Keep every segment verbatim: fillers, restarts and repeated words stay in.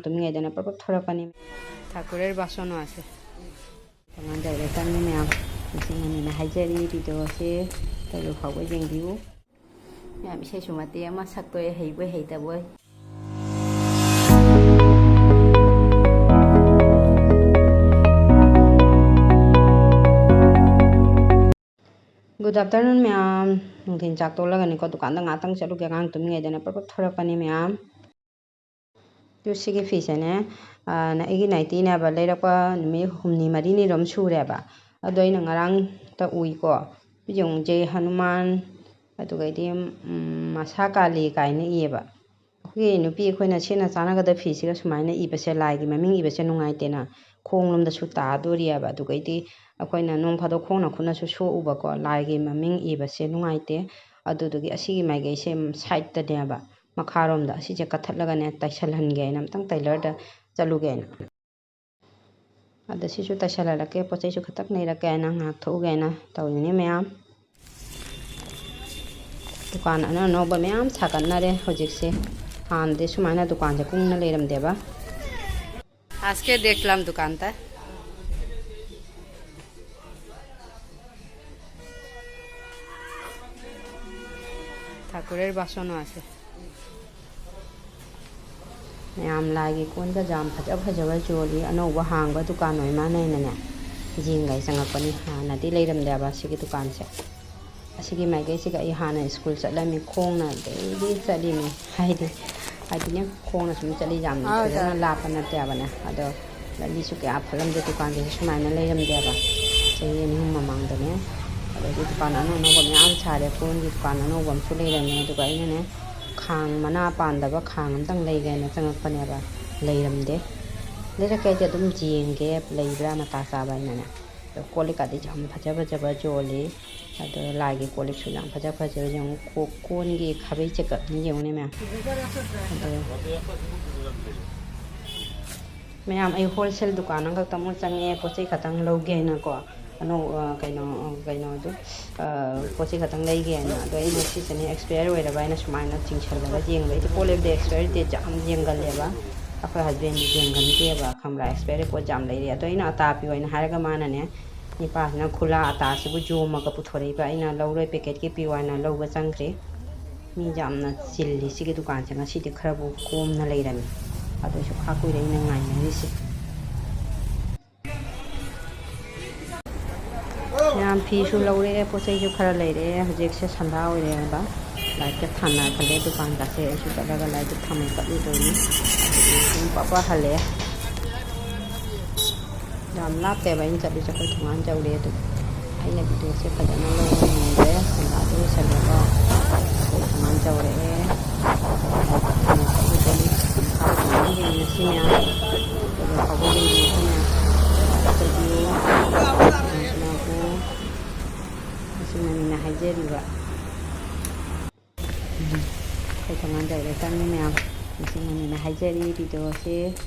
ꯇꯨꯝꯃꯤꯉꯩꯗꯅ ꯄ꯭ꯔꯞ ꯄ꯭ꯔꯞ ꯊꯣꯔꯛꯀꯅꯤ꯫ ठाकुरेर बासनও আছে। ꯇꯣꯉꯥꯟ ꯇꯧꯔꯦ ꯆꯪꯉꯤ ꯃꯌꯥꯝ꯫ ꯃꯁꯤ ꯉꯟꯅ ꯍꯥꯏꯖꯔꯤ, ꯚꯤꯗꯤꯑꯣꯁꯦ ꯂꯣꯏꯕ ꯐꯥꯎꯕ ꯌꯦꯡꯕꯤꯌꯨ꯫ ꯃꯌꯥꯝ ꯏꯁꯩꯁꯨ ꯃꯇꯦꯛ ꯑꯃ ꯁꯛꯇꯣꯛꯑꯦ, ꯍꯩꯕꯣꯏ ꯍꯩꯇꯕꯣꯏ꯫ Good afternoon ꯃꯌꯥꯝ꯫ ꯅꯨꯡꯊꯤꯟ ꯆꯥꯛ ꯇꯣꯛꯂꯒꯅꯤꯀꯣ, ꯗꯨꯀꯥꯟꯗ ꯉꯥꯛꯇꯪ ꯆꯠꯂꯨꯒꯦ, ꯑꯉꯥꯡ ꯇꯨꯝꯃꯤꯉꯩꯗꯅ ꯄ꯭ꯔꯞ ꯄ꯭ꯔꯞ ꯊꯣꯔꯛꯀꯅꯤ ꯃꯌꯥꯝ꯫ ꯑꯗꯨ ꯁꯤꯒꯤ ꯐꯤꯁꯦꯅꯦ, ꯑꯩꯒꯤ ꯅꯥꯏꯇꯤꯅꯦꯕ, ꯂꯩꯔꯛꯄ ꯅꯨꯃꯤꯠ ꯍꯨꯝꯅꯤ ꯃꯔꯤꯅꯤ ꯔꯣꯝ ꯁꯨꯔꯦꯕ꯫ ꯑꯗꯣ ꯑꯩꯅ ꯉꯔꯥꯡꯇ ꯎꯏꯀꯣ, ꯌꯦꯡꯉꯨ, ꯖꯩ ꯍꯅꯨꯃꯥꯟ, ꯑꯗꯨꯒꯩꯗꯤ, ꯎꯝ, ꯃꯁꯥ ꯀꯥꯂꯤ ꯀꯥꯏꯅ ꯏꯌꯦꯕ꯫ ꯑꯩꯈꯣꯏꯒꯤ ꯅꯨꯄꯤ ꯑꯩꯈꯣꯏꯅ ꯁꯦꯠꯅ ꯆꯥꯅꯒꯗꯕ ꯐꯤꯁꯤꯒ ꯁꯨꯃꯥꯏꯅ ꯏꯕꯁꯦ, ꯂꯥꯏꯒꯤ ꯃꯃꯤꯡ ꯏꯕꯁꯦ ꯅꯨꯡꯉꯥꯏꯇꯦꯅ, ꯈꯣꯡ ꯂꯣꯝꯗꯁꯨ ꯇꯥꯗꯣꯔꯤꯑꯕ꯫ ꯑꯗꯨꯒꯩꯗꯤ ꯑꯩꯈꯣꯏꯅ ꯅꯣꯡ ꯐꯥꯗꯣꯛ ꯈꯣꯡꯅ ꯈꯨꯠꯅꯁꯨ ꯁꯣꯛꯎꯕꯀꯣ, ꯂꯥꯏꯒꯤ ꯃꯃꯤꯡ ꯏꯕꯁꯦ ꯅꯨꯡꯉꯥꯏꯇꯦ꯫ ꯑꯗꯨꯗꯨꯒꯤ ꯑꯁꯤꯒꯤ ꯃꯥꯏꯀꯩꯁꯦ ꯁꯥꯏꯠꯇꯅꯦꯕ, ꯃꯈꯥꯔꯣꯝꯗ ꯑꯁꯤꯁꯦ ꯀꯠꯊꯠꯂꯒꯅꯦ, ꯇꯥꯏꯁꯜꯍꯟꯒꯦ ꯍꯥꯏꯅ ꯑꯝꯇꯪ ꯇꯦꯂꯔꯗ ꯆꯠꯂꯨꯒꯦ ꯍꯥꯏꯅ꯫ ꯑꯗ ꯁꯤꯁꯨ ꯇꯥꯏꯁꯜꯍꯜꯂꯛꯀꯦ, ꯄꯣꯠ ꯆꯩꯁꯨ ꯈꯇꯪ ꯂꯩꯔꯛꯀꯦ ꯍꯥꯏꯅ ꯉꯥꯏꯍꯥꯛ ꯊꯣꯛꯎꯒꯦ ꯍꯥꯏꯅ ꯇꯧꯔꯤꯅꯤ ꯃꯌꯥꯝ꯫ ꯗꯨꯀꯥꯟ ꯑꯅꯧ ꯑꯅꯧꯕ ꯃꯌꯥꯝ ꯁꯥꯒꯠꯅꯔꯦ ꯍꯧꯖꯤꯛꯁꯦ꯫ ꯍꯥꯟꯅꯗꯤ ꯁꯨꯃꯥꯏꯅ ꯗꯨꯀꯥꯟꯁꯦ ꯀꯨꯡꯅ ꯂꯩꯔꯝꯗꯦꯕ꯫ আজকে দেখলাম দোকানটা। ঠাকুরের বাসনও আছে। ꯃꯌꯥꯝ ꯂꯥꯏꯒꯤ ꯀꯣꯟꯒ ꯌꯥꯝ ꯐꯖ ꯐꯖꯕ ꯌꯣꯜꯂꯤ꯫ ꯑꯅꯧꯕ ꯍꯥꯡꯕ ꯗꯨꯀꯥꯟ ꯑꯣꯏ ꯃꯥꯜꯂꯦꯅꯅꯦ, ꯌꯦꯡꯒꯦ ꯆꯪꯉꯛꯄꯅꯤ꯫ ꯍꯥꯟꯅꯗꯤ ꯂꯩꯔꯝꯗꯦꯕ ꯁꯤꯒꯤ ꯗꯨꯀꯥꯟꯁꯦ꯫ ꯑꯁꯤꯒꯤ ꯃꯥꯏꯀꯩꯁꯤꯒ ꯑꯩ ꯍꯥꯟꯅ ꯁ꯭ꯀꯨꯜ ꯆꯠꯂꯝꯃꯤ, ꯈꯣꯡꯅ ꯗꯦꯂꯤ ꯆꯠꯂꯤꯅꯤ꯫ ꯍꯥꯏꯗꯤ, ꯍꯥꯏꯗꯤꯅꯦ, ꯈꯣꯡꯅ ꯁꯨꯝ ꯆꯠꯂꯤ, ꯌꯥꯝ ꯐꯖꯅ ꯂꯥꯞꯄ ꯅꯠꯇꯦꯕꯅꯦ꯫ ꯑꯗꯣ ꯂꯝꯕꯤꯁꯨ ꯀꯌꯥ ꯐꯠꯂꯝꯗꯦ, ꯗꯨꯀꯥꯟꯁꯤꯁꯨ ꯁꯨꯃꯥꯏꯅ ꯂꯩꯔꯝꯗꯦꯕ꯫ ꯆꯍꯤ ꯑꯅꯤ ꯑꯍꯨꯝ ꯃꯃꯥꯡꯗꯅꯦ꯫ ꯑꯗꯒꯤ ꯗꯨꯀꯥꯟ ꯑꯅꯧ ꯑꯅꯧꯕ ꯃꯌꯥꯝ ꯁꯥꯔꯦ, ꯀꯣꯟꯒꯤ ꯗꯨꯀꯥꯟ ꯑꯅꯧꯕ ꯑꯃꯁꯨ ꯂꯩꯔꯝꯃꯦ꯫ ꯑꯗꯨꯒ ꯑꯩꯅꯅꯦ, ꯈꯥꯡ ꯃꯅꯥ ꯄꯥꯟꯗꯕ ꯈꯥꯡ ꯑꯝꯇꯪ ꯂꯩꯒꯦꯅ ꯆꯪꯉꯛꯄꯅꯦꯕ, ꯂꯩꯔꯝꯗꯦ꯫ ꯂꯩꯔꯛꯀꯦ ꯍꯥꯏꯗꯤ ꯑꯗꯨꯝ ꯌꯦꯡꯒꯦ, ꯂꯩꯕ꯭ꯔꯥ ꯃꯇꯥ ꯆꯥꯕ ꯍꯥꯏꯅꯅꯦ꯫ ꯑꯗꯣ ꯀꯣꯜ ꯂꯤꯛꯀꯗꯤ ꯌꯥꯝ ꯐꯖ ꯐꯖꯕ ꯌꯣꯜꯂꯤ꯫ ꯑꯗꯣ ꯂꯥꯏꯒꯤ ꯀꯣꯜ ꯂꯤꯛꯁꯨ ꯌꯥꯝ ꯐꯖ ꯐꯖꯕ ꯌꯦꯡꯉꯨ꯫ ꯀꯣ-, ꯀꯣꯟꯒꯤ ꯈꯥꯕꯩ ꯆꯦꯀꯞꯅꯤ ꯌꯦꯡꯉꯨꯅꯦ ꯃꯌꯥꯝ꯫ ꯑꯗꯣ ꯃꯌꯥꯝ, ꯑꯩ ꯍꯣꯜꯁꯦꯜ ꯗꯨꯀꯥꯟ ꯑꯃꯈꯛꯇ ꯑꯃꯨꯛ ꯆꯪꯉꯛꯑꯦ, ꯄꯣꯠ ꯆꯩ ꯈꯛꯇꯪ ꯂꯧꯒꯦ ꯍꯥꯏꯅꯀꯣ꯫ ꯑꯅꯧ-, ꯑ, ꯀꯩꯅꯣ, ꯑ, ꯀꯩꯅꯣꯗꯨ, ꯑ, ꯄꯣꯠ ꯆꯩ ꯈꯛꯇꯪ ꯂꯩꯒꯦ ꯍꯥꯏꯅ꯫ ꯑꯗꯣ ꯑꯩꯅ ꯁꯤꯁꯤꯅ ꯑꯦꯛꯁꯄꯤꯌꯔ ꯑꯣꯏꯔꯕ ꯍꯥꯏꯅ ꯁꯨꯃꯥꯏꯅ ꯆꯤꯡꯁꯜꯂꯒ ꯌꯦꯡꯕ꯫ ꯑꯩꯗꯤ ꯄꯣꯠ ꯂꯩꯕꯗ ꯑꯦꯛꯁꯄꯤꯌꯔ ꯗꯦꯠꯁꯦ ꯌꯥꯝ ꯌꯦꯡꯒꯜꯂꯦꯕ꯫ ꯑꯩꯈꯣꯏ ꯍꯁꯕꯦꯟꯗꯤ ꯌꯦꯡꯒꯟꯗꯦꯕ, ꯈꯪꯕ꯭ꯔꯥ? ꯑꯦꯛꯁꯄꯥꯌꯔꯤ ꯄꯣꯠ ꯌꯥꯝ ꯂꯩꯔꯦ꯫ ꯑꯗꯣ ꯑꯩꯅ ꯑꯇꯥ ꯄꯤꯌꯨ ꯍꯥꯏꯅ ꯍꯥꯏꯔꯒ ꯃꯥꯅꯅꯦ, ꯅꯤꯄꯥꯁꯤꯅ ꯈꯨꯂꯥ ꯑꯇꯥꯁꯤꯕꯨ ꯌꯣꯝꯃꯒ ꯄꯨꯊꯣꯔꯛꯏꯕ꯫ ꯑꯩꯅ ꯂꯧꯔꯣꯏ, ꯄꯦꯀꯦꯠꯀꯤ ꯄꯤꯌꯨ ꯍꯥꯏꯅ ꯂꯧꯕ ꯆꯪꯈ꯭ꯔꯦ꯫ ꯃꯤ ꯌꯥꯝꯅ ꯆꯤꯜꯂꯤ ꯁꯤꯒꯤ ꯗꯨꯀꯥꯟꯁꯦ꯫ ꯉꯁꯤꯗꯤ ꯈꯔꯕꯨ ꯀꯣꯝꯅ ꯂꯩꯔꯝꯃꯤ꯫ ꯑꯗꯨꯁꯨ ꯈꯥ ꯀꯨꯏꯔꯦ ꯑꯩꯅ ꯉꯥꯏꯅꯔꯤꯁꯦ꯫ ꯃꯌꯥꯝ ꯐꯤꯁꯨ ꯂꯧꯔꯛꯑꯦ, ꯄꯣꯠ ꯆꯩꯁꯨ ꯈꯔ ꯂꯩꯔꯛꯑꯦ꯫ ꯍꯧꯖꯤꯛꯁꯦ ꯁꯟꯗꯥ ꯑꯣꯏꯔꯦꯕ꯫ ꯂꯥꯏꯠꯀ ꯊꯥꯟꯅꯈꯠꯂꯦ ꯗꯨꯀꯥꯟꯒꯁꯦ꯫ ꯑꯩꯁꯨ ꯆꯠꯂꯒ ꯂꯥꯏꯠꯇꯨ ꯊꯥꯟꯕ ꯆꯠꯂꯨꯗꯣꯏꯅꯤ꯫ ꯑꯗꯨꯗꯤ ꯑꯗꯨꯝ ꯄꯞ ꯄꯞ ꯍꯜꯂꯛꯑꯦ꯫ ꯌꯥꯝ ꯂꯥꯞꯇꯦꯕ ꯑꯩꯅ ꯆꯠꯂꯤꯁꯦ, ꯑꯩꯈꯣꯏ ꯊꯣꯡꯒꯥꯟ ꯌꯧꯔꯦ꯫ ꯑꯗꯨꯝ ꯑꯩꯅ ꯚꯤꯗꯤꯑꯣꯁꯦ ꯐꯖꯅ ꯂꯧꯕ ꯉꯝꯗ꯭ꯔꯦ꯫ ꯁꯟꯗꯥꯗꯨ ꯂꯣꯏꯁꯜꯂꯒ ꯑꯩꯈꯣꯏ ꯊꯣꯡꯒꯥꯟ ꯌꯧꯔꯛꯑꯦ꯫ ꯌꯦꯡꯉꯁꯤ ꯃꯌꯥꯝ꯫ ꯀꯩꯅꯣ ꯐꯥꯎꯕ ꯌꯦꯡꯕꯤꯌꯨ ꯃꯌꯥꯝ꯫ ꯃꯁꯤ ꯃꯅꯤꯅ ꯍꯥꯏꯖꯔꯤꯕ꯫ ꯑꯩꯈꯣꯏ ꯊꯣꯡꯒꯥꯟ ꯌꯧꯔꯦ, ꯆꯪꯉꯦ ꯃꯌꯥꯝ꯫ ꯃꯁꯤ ꯃꯅꯤꯅ ꯍꯥꯏꯖꯔꯤ ꯚꯤꯗꯤꯑꯣꯁꯦ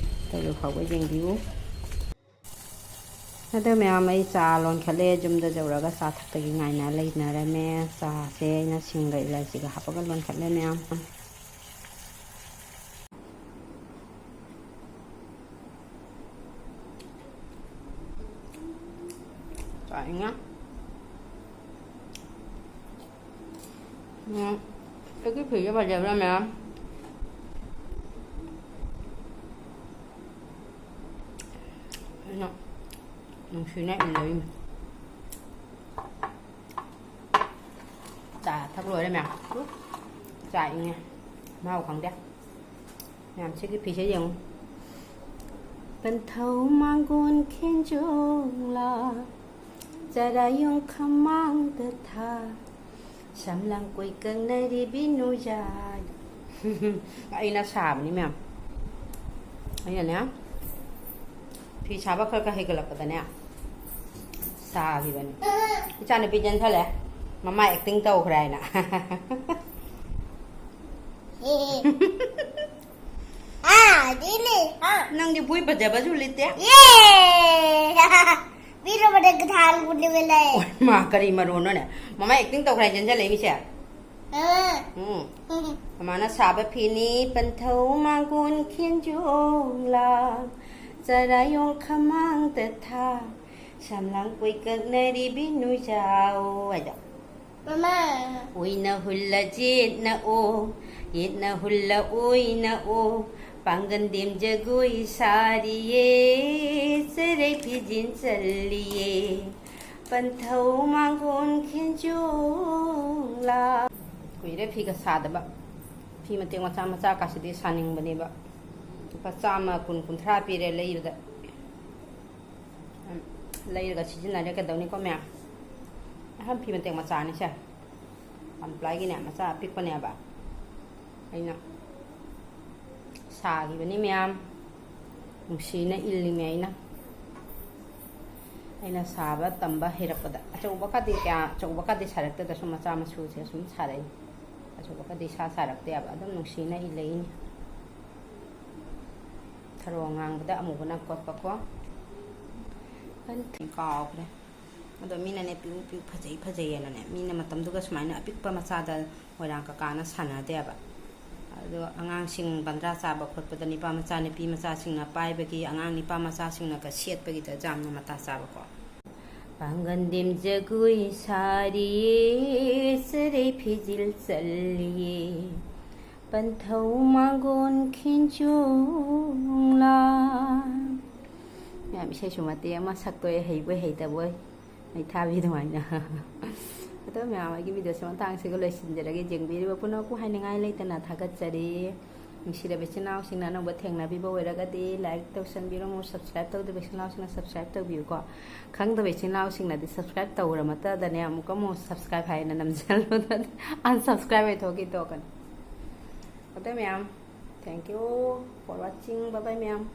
ꯇꯧꯕ ꯐꯥꯎꯕ ꯌꯦꯡꯕꯤꯌꯨ꯫ ꯑꯗꯣ ꯃꯌꯥꯝ, ꯑꯩ ꯆꯥ ꯂꯣꯟꯈꯠꯂꯦ꯫ ꯌꯨꯝꯗ ꯌꯧꯔꯒ ꯆꯥ ꯊꯛꯄꯒꯤ ꯉꯥꯏꯅ ꯂꯩꯅꯔꯝꯃꯦ꯫ ꯆꯥꯁꯦ ꯑꯩꯅ ꯁꯤꯡꯒ ꯏꯂꯥꯏꯆꯤꯒ ꯍꯥꯞꯄꯒ ꯂꯣꯟꯈꯠꯂꯦ ꯃꯌꯥꯝ꯫ ꯆꯥꯛ ꯏꯪꯉꯦ꯫ ꯎꯝ, ꯑꯩꯒꯤ ꯐꯤꯁꯦ ꯐꯖꯕ꯭ꯔꯥ ꯃꯌꯥꯝ? ꯑꯩꯅ ꯅꯨꯡꯁꯤꯅ ꯏꯟꯅꯔꯤꯅꯤ꯫ ꯆꯥ ꯊꯛ ꯂꯣꯏꯔꯦ ꯃꯌꯥꯝ꯫ ꯆꯥ ꯏꯪꯉꯦ꯫ ꯃꯍꯥꯎ ꯈꯪꯗꯦ꯫ ꯃꯌꯥꯝ ꯁꯤꯒꯤ ꯐꯤꯁꯦ ꯌꯦꯡꯉꯨ꯫ ꯄꯟꯊꯧ ꯃꯥꯡꯒꯣꯟ ꯈꯦꯟꯖꯣꯡꯂꯥ, ꯆꯔꯥꯌꯣꯡ ꯈꯃꯥꯡꯗ ꯊꯥ, ꯁꯝꯂꯥꯡ ꯀꯣꯏ ꯀꯪꯅꯔꯤꯕꯤ ꯅꯨꯌꯥꯏ꯫ ꯑꯩꯅ ꯁꯥꯕꯅꯤ ꯃꯌꯥꯝ꯫ ꯑꯩꯅꯅꯦ, ꯐꯤ ꯁꯥꯕ ꯈꯔ ꯈꯔ ꯍꯩꯒꯠꯂꯛꯄꯗꯅꯦ ꯁꯥꯈꯤꯕꯅꯤ꯫ ꯏꯆꯥꯅꯨꯄꯤ ꯆꯦꯟꯁꯜꯂꯦ, ꯃꯃꯥ ꯑꯦꯛꯇꯤꯡ ꯇꯧꯈ꯭ꯔꯦ ꯍꯥꯏꯅ꯫ ꯑꯥ, ꯑꯗꯨꯅꯦ, ꯑꯥ꯫ ꯅꯪꯗꯤ ꯕꯣꯏ ꯐꯖꯕꯁꯨ ꯂꯤꯠꯇꯦ꯫ ꯌꯦ! ꯃꯤ ꯂꯣꯏꯅꯃꯛꯅ ꯀꯊꯥ ꯂꯨꯅ ꯂꯩ꯫ ꯑꯣꯏ ꯃꯥ, ꯀꯔꯤ ꯃꯔꯣꯟꯅꯣꯅꯦ? ꯃꯃꯥ ꯑꯦꯛꯇꯤꯡ ꯇꯧꯈ꯭ꯔꯦ ꯍꯥꯏꯅ ꯆꯦꯟꯁꯜꯂꯛꯏ ꯃꯤꯁꯦ꯫ ꯎꯝ꯫ ꯃꯃꯥꯅ ꯁꯥꯕ ꯐꯤꯅꯤ꯫ ꯄꯟꯊꯧ ꯃꯥꯡꯒꯣꯟ ꯈꯦꯟꯖꯣꯡ ꯂꯥꯡ, ꯆꯔꯥꯌꯣꯡ ꯈꯃꯥꯡꯗ ꯊꯥ, ꯁꯝꯂꯥꯡ ꯀꯣꯏꯀꯛꯅꯔꯤꯕꯤ ꯅꯨꯏꯖꯥꯎ ꯍꯥꯏꯗꯣ꯫ ꯃꯃꯥ꯫ ꯎꯏꯅ ꯍꯨꯜꯂ ꯌꯦꯠꯅ ꯑꯣ, ꯌꯦꯠꯅ ꯍꯨꯜꯂ ꯎꯏꯅ ꯑꯣ, ꯄꯥꯡꯒꯟꯗꯦꯝ ꯖꯒꯣꯏ ꯁꯥꯔꯤꯌꯦ, ꯆꯔꯩ ꯐꯤꯖꯤꯟ ꯆꯜꯂꯤꯌꯦ, ꯄꯟꯊꯧ ꯃꯥꯡꯒꯣꯟ ꯈꯦꯟꯖꯣꯡ ꯂꯥꯡ꯫ ꯀꯨꯏꯔꯦ ꯐꯤꯒ ꯁꯥꯗꯕ꯫ ꯐꯤ ꯃꯇꯦꯛ ꯃꯆꯥ ꯃꯆꯥ ꯀꯥꯁꯤꯗꯤ ꯁꯥꯅꯤꯡꯕꯅꯦꯕ꯫ ꯂꯨꯄꯥ ꯆꯥꯝꯃ, ꯀꯨꯟ, ꯀꯨꯟꯊ꯭ꯔꯥ ꯄꯤꯔꯦ ꯂꯩꯕꯗ꯫ ꯂꯩꯔꯒ ꯁꯤꯖꯤꯟꯅꯔꯦ ꯀꯩꯗꯧꯅꯤꯀꯣ ꯃꯌꯥꯝ꯫ ꯑꯍꯟ ꯐꯤ ꯃꯇꯦꯛ ꯃꯆꯥꯅꯤꯁꯦ꯫ ꯋꯥꯟ ꯄ꯭ꯂꯥꯏꯒꯤꯅꯦ, ꯃꯆꯥ ꯑꯄꯤꯛꯄꯅꯦꯕ꯫ ꯑꯩꯅ ꯁꯥꯈꯤꯕꯅꯤ ꯃꯌꯥꯝ꯫ ꯅꯨꯡꯁꯤꯅ ꯏꯜꯂꯤꯃꯦ ꯑꯩꯅ꯫ ꯑꯩꯅ ꯁꯥꯕ ꯇꯝꯕ ꯍꯩꯔꯛꯄꯗ꯫ ꯑꯆꯧꯕꯀꯗꯤ ꯀꯌꯥ, ꯑꯆꯧꯕꯀꯗꯤ ꯁꯥꯔꯛꯇꯦꯗ, ꯁꯨꯝ ꯃꯆꯥ ꯃꯁꯨꯁꯦ ꯁꯨꯝ ꯁꯥꯔꯛꯏ꯫ ꯑꯆꯧꯕꯀꯗꯤ ꯁꯥ ꯁꯥꯔꯛꯇꯦꯕ, ꯑꯗꯨꯝ ꯅꯨꯡꯁꯤꯅ ꯏꯜꯂꯛꯏꯅꯤ꯫ ꯊꯔꯣ ꯉꯥꯡꯕꯗ ꯑꯃꯨꯕꯅ ꯀꯣꯠꯄꯀꯣ꯫ ꯀꯥꯎꯈ꯭ꯔꯦ꯫ ꯑꯗꯣ ꯃꯤꯅꯅꯦ ꯄꯤꯌꯨ ꯄꯤꯌꯨ, ꯐꯖꯩ ꯐꯖꯩꯌꯦꯅꯅꯦ, ꯃꯤꯅ ꯃꯇꯝꯗꯨꯒ ꯁꯨꯃꯥꯏꯅ ꯑꯄꯤꯛꯄ ꯃꯆꯥꯗ ꯃꯣꯏꯔꯥꯡ ꯀꯀꯥꯅ ꯁꯥꯟꯅꯗꯦꯕ꯫ ꯑꯗꯣ ꯑꯉꯥꯡꯁꯤꯡ ꯕꯟꯗ꯭ꯔꯥ ꯆꯥꯕ ꯈꯣꯠꯄꯗ ꯅꯤꯄꯥ ꯃꯆꯥ ꯅꯨꯄꯤ ꯃꯆꯥꯁꯤꯡꯅ ꯄꯥꯏꯕꯒꯤ, ꯑꯉꯥꯡ ꯅꯤꯄꯥ ꯃꯆꯥꯁꯤꯡꯅꯒ ꯁꯦꯠꯄꯒꯤꯗ ꯌꯥꯝꯅ ꯃꯇꯥ ꯆꯥꯕꯀꯣ꯫ ꯄꯥꯡꯒꯟꯗꯦꯝ ꯖꯒꯣꯏ ꯁꯥꯔꯤꯌꯦ, ꯆꯔꯩ ꯐꯤꯖꯤꯜ ꯆꯜꯂꯤꯌꯦ, ꯄꯟꯊꯧ ꯃꯥꯡꯒꯣꯟ ꯈꯤꯟꯖꯣꯡꯂꯥ꯫ ꯃꯌꯥꯝ ꯏꯁꯩꯁꯨ ꯃꯇꯦꯛ ꯑꯃ ꯁꯛꯇꯣꯛꯑꯦ, ꯍꯩꯕꯣꯏ ꯍꯩꯇꯕꯣꯏ, ꯃꯩꯊꯥꯕꯤ ꯑꯗꯨꯃꯥꯏꯅ꯫ ꯑꯗꯣ ꯃꯌꯥꯝ, ꯑꯩꯒꯤ ꯚꯤꯗꯤꯑꯣꯁꯦ ꯃꯇꯥꯡꯁꯤꯒ ꯂꯣꯏꯁꯤꯟꯖꯔꯒꯦ꯫ ꯌꯦꯡꯕꯤꯔꯤꯕ ꯄꯨꯝꯅꯃꯛꯄꯨ ꯍꯥꯏꯅꯤꯡꯉꯥꯏ ꯂꯩꯇꯅ ꯊꯥꯒꯠꯆꯔꯤ꯫ ꯅꯨꯡꯁꯤꯔꯕ ꯏꯆꯤꯟ ꯏꯅꯥꯎꯁꯤꯡꯅ ꯑꯅꯧꯕ ꯊꯦꯡꯅꯕꯤꯕ ꯑꯣꯏꯔꯒꯗꯤ like ꯇꯧꯁꯟꯕꯤꯔꯝꯃꯨ, subscribe ꯇꯧꯗ꯭ꯔꯤꯕ ꯏꯆꯤꯟ ꯏꯅꯥꯎꯁꯤꯡꯅ subscribe ꯇꯧꯕꯤꯌꯨꯀꯣ꯫ ꯈꯪꯗꯕ ꯏꯆꯤꯟ ꯏꯅꯥꯎꯁꯤꯡꯅꯗꯤ subscribe ꯇꯧꯔ ꯃꯇꯗꯅꯦ ꯑꯃꯨꯛꯀ ꯑꯃꯨꯛ subscribe ꯍꯥꯏꯅ ꯅꯝꯁꯤꯜꯂꯨꯗꯅ unsubscribe ꯑꯣꯏꯊꯣꯛꯈꯤ ꯇꯣꯛꯀꯅꯤ꯫ ꯑꯗꯣ ꯃꯌꯥꯝ, thank you for watching, bye bye ꯃꯌꯥꯝ꯫